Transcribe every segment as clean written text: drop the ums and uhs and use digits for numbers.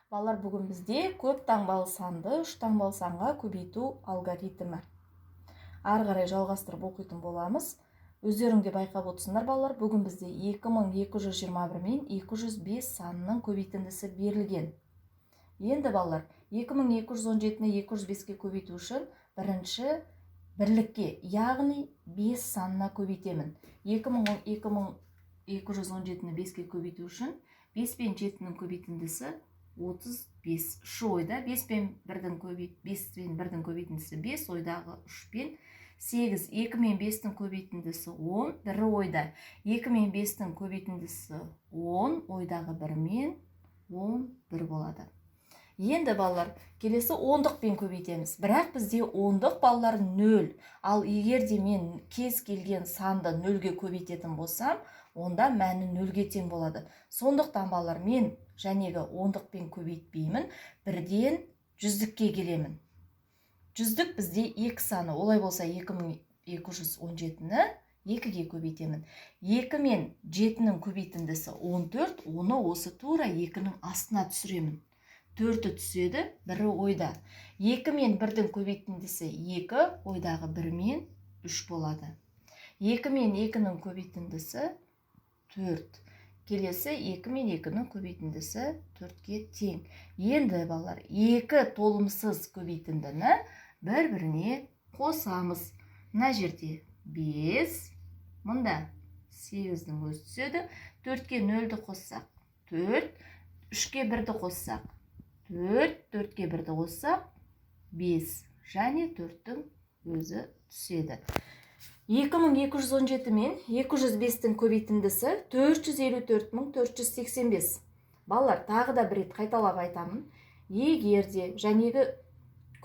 Балалар, бүгін бізде көп таңбалы санды үш таңбалы санға көбейту алгоритмі. Ары қарай жалғастырып оқитын боламыз. Өздерің де байқап отырсыңдар, балалар, бүгін бізде 2221 мен 205 санының көбейтіндісі берілген. Енді, балалар, 2217-ні 205-ке көбейту үшін бірінші бірлікке, яғни 5 санына көбейтемін. 2217-ні 5-ке көбейту үшін 5 пен 7-нің көбейтіндісі 35. Үш ойда 5 пен 1-дің 5 пен 1-дің көбейтіндісі 5, ойдағы 3 пен 8, 2 мен 5-тің көбейтіндісі 10, бірі ойда. 2 мен 5-тің көбейтіндісі 10, ойдағы 1 мен 11 болады. Енді, балалар, келесі ондықпен көбейтеміз. Бірақ бізде ондық, балалар, 0. Ал егер де мен кез келген санды 0-ге көбейтетін болсам, онда мәні 0-ге тең болады. Сондықтан, балалар, мен жәнегі ондықпен көбейтпеймін, бірден жүздікке келемін. Жүздік бізде 2 саны. Олай болса 2217-ні 2-ге көбейтемін. 2 мен 7-нің көбейтіндісі 14, оны осы тура 2-нің астына түсіремін. 4-і түседі, бірі ойда. 2 мен 1-дің көбейтіндісі 2, ойдағы 1 мен 3 болады. 2 мен 2-нің көбейтіндісі 4. Келесі 2 мен 2-нің көбейтіндісі 4-ке тең. Енді, балалар, 2 толымсыз көбейтіндіні бір-біріне қосамыз. Мына жерде 5, мында 8-дің өзі түседі. 4-ке 0-ді қоссақ 4, 3-ке 1-ді қоссақ 4, 4-ке 1-ді қоссақ 5 және 4-тің өзі түседі. 2217 мен 205-тің көбейтіндісі 454 485. Балалар, тағы да бір рет қайталап айтамын. Егер де жәнегі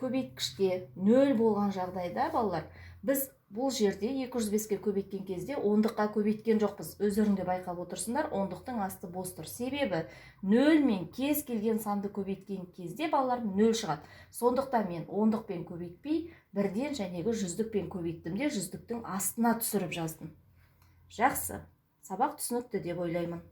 көбейткіште 0 болған жағдайда, балалар, біз бұл жерде 205-ке көбейткен кезде ондыққа көбейткен жоқпыз. Өздерің де байқап отырсыңдар, ондықтың асты бос тұр. Себебі 0 мен кез келген санды көбейткен кезде, балалар, 0 шығады. Сондықтан мен ондықпен көбейтпей, бірден жәнегі жүздікпен көбейттім де, жүздіктің астына түсіріп жаздым. Жақсы, сабақ түсінікті деп ойлаймын.